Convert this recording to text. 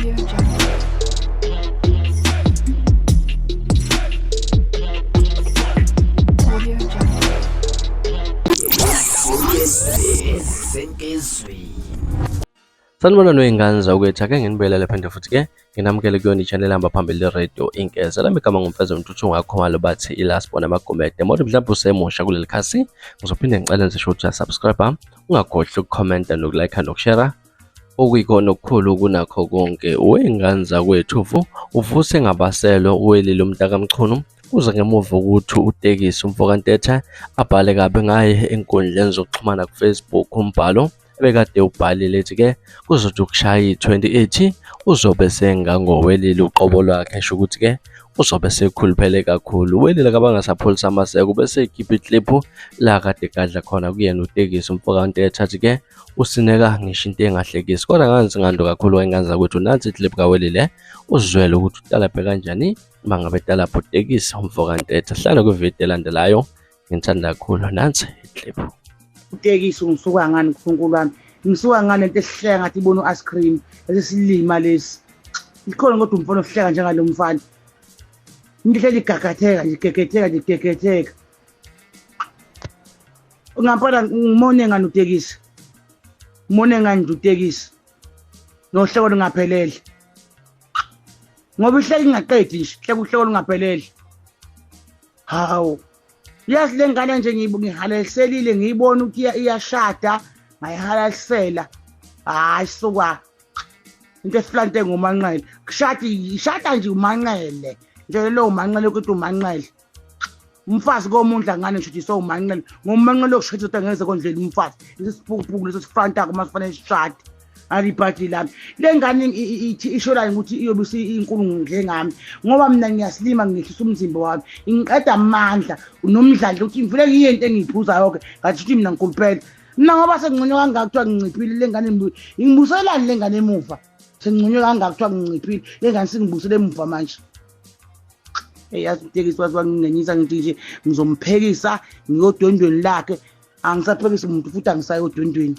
Audio Jungle. Audio Jungle. Sanibona noyingane zakwethu, ake nginibuyelele phinde futhi ke nginamukele kuyona i-channel ehamba phambili i-radio Inkeza. Lami igama ngumfezo Mthuthu ngakhomalo bathi ilasibona amagumede. Mawuthi mhlawumbe usemusha kuleli khasi, ngizophinde ngicele nje ukuthi uyasubscribe, ungakhohlwa ukukhomenta nokulike nokushare. Okuyikona okukhulu kunakho konke, wey'ngane zakwethu vu uvuse ngabaselwe uWelile umntakaMchunu kuze ngemuva ukuthi uTekisi umfokaNtetha abhale kabi ngaye enkundleni zokuxhumana kuFacebook umbhalo ebekade ubhalile ethi ke kuzothi ukushaya i-28 uzobe sengangowelile uqobo lwakhe esho ukuthi ke uzobe sekhuluphele kakhulu. Uwelile kabangasapholisa amaseko bese ekhipha ikliphu la kade gadla khona kuyena uTekisi umfokaNtetha athi ke usineka ngisho into engahlekisi kodwa nganzi ngando kakhulu wayengane zakwethu nansi iclip kawelile uzwele ukuthi utalabhe kanjani uma ngabe talabha utekisi umfokantetha hlala kwividiyo elandelayo ngithanda kakhulu nansi iclip. Utekisi ngisuka ngani kuNkulunkulu wami, ngisuka ngani lento esihleka ngathi ibona u-ice cream lesi silima lesi ikhona kodwa umfana ohleka njengalo mfana into ihleli igagatheka nje igegetheka nje igegetheka ngampela. Ngimone ngani utekisi, ngimone ngani nje utekisi nohleko lungaphelele ngoba ihleke ingaqedi nje hleke uhleko lungaphelele. Hawu, yazi le ngane nje ngihalaliselile ngiyibona ukuthi iyashada, ngayihalalisela. Hhayi suka, into esiflante ngumanqele kushada ishada nje umanqele nje lo umanqele ukuthi umanqele umfazi komundla ngane ngisho ukuthi sowumanqele ngomanqele okusho ukuthi angeze kondlela umfazi lesi siphukuphuku leso sifrantako uma sifanele sishade. Alibhadi lami le ngane ithi isholani ukuthi iyobe inkulu njengami ngoba mina ngiyasilima ngiyehlisa umzimba wami ngiqeda amandla nomdlandla ukuthi ngivule ngiyento engiyiphuzayo-ke ngathi ukuthi mina ngikhuluphele mina ngoba sengingcono kangaka kuthiwa nginciphile. Le ngane ingibuselani le ngane emuva sengingcono kangaka kuthiwa nginciphile, le ngane singibusele emuva manje. Eyi yazi utekisi wazi wangingenyisa ngithi nje ngizomphekisa ngiyodwendweni lakhe, angisaphekisi muntu futhi angisayi odwendweni.